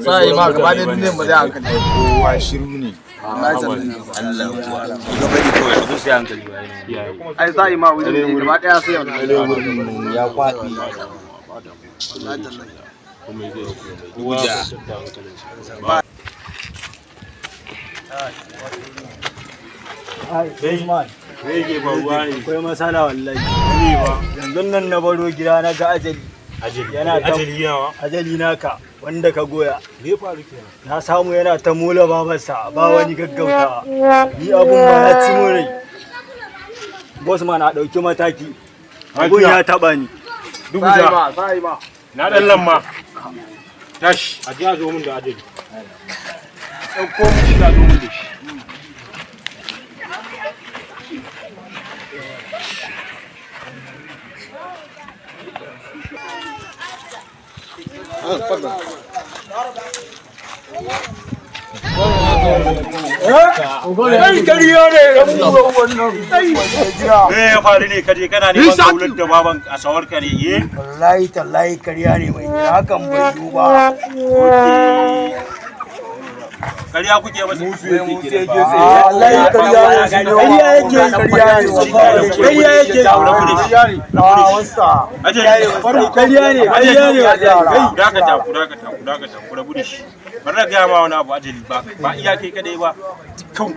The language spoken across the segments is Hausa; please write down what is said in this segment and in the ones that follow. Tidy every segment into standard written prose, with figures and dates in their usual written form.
Sai ma gaba ɗaya duniyar mu zai hankali. Kowa shiru ne. Wallahi tallahi. Allah kuwa. Ka bari kawai abun sai hankali ba. Ai sai ma wuri ne gaba ɗaya sai yau. Ya kwaɗi. Wallahi tallahi. Guda. Me yake faruwa ne? Akwai matsala wallahi. Yanzu nan na baro gida na ga ajali. Ajali. Yana ta Ajali yawa. Ajali naka wanda ka goya. Me ya faru kenan? Na samu yana ta mola babarsa ba wani gaggautawa. Ni abun ba ya ci mun rai. Bosman, a ɗauki mataki. Abun ya taɓa ni. Sai ma, sai ma. Na dan lamma. Tashi, a ji a zo mun da ajali. Ɗauko mun shi, a zo mun da shi. Kai, kariya ne wannan. Me ya faru ne kaje kana neman kaular da baban a sawarka ne ye? Wallahi tallahi kariya ne mai gida, hakan bai yiwu ba. Ƙarya kuke masa. Wallahi kariya ne. Kariya yake, kariya ne. Kariya yake. Ajali. Kariya ne, kariya ne. Ku dakata, ku dakata, ku dakata, ku rabu da shi. Bari na gaya ma wani abu, ajali, ba ba iya kai kadai ba. Dukkan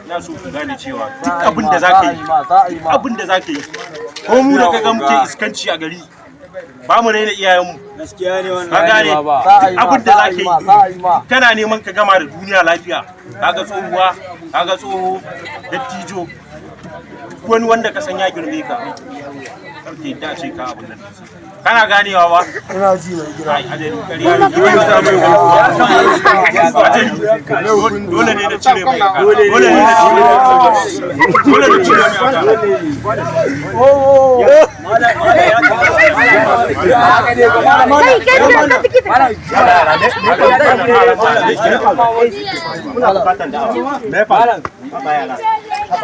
na so ku gane cewa duk abin da zaka yi, duk abin da zaka yi, ko mu da kaga muke iskanci a gari, ba mu raina iyayenmu. Gaskiya ne wannan. Ka gane, duk abin da zaka yi, kana neman ka gama da duniya lafiya, kaga tsohuwa, kaga tsoho, dattijo, duk wani wanda ka san ya girme ka, kar ka yadda a ce ka abin nan. Kana ganewa ba? Ina ji mai gida. Ai ajali ƙarya ne. Ajali, dole ne na cire mai aka. Dole ne na cire mai aka. Dole ne cire mai aka. Kai, kai, kai, kai, kai.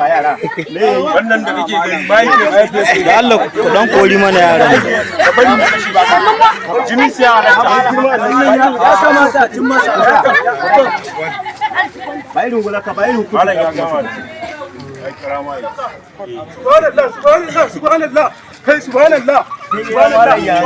Wannan da kake gani bayan ke Da Allah ku dan kori mana yaran. jinin siya halatta. Ya kamata a cin masa. Malam ya gama da shi. Ai karama yi. Subhanallah, subhanallah, subhanallah. Kai, subhanallah, subhanallah.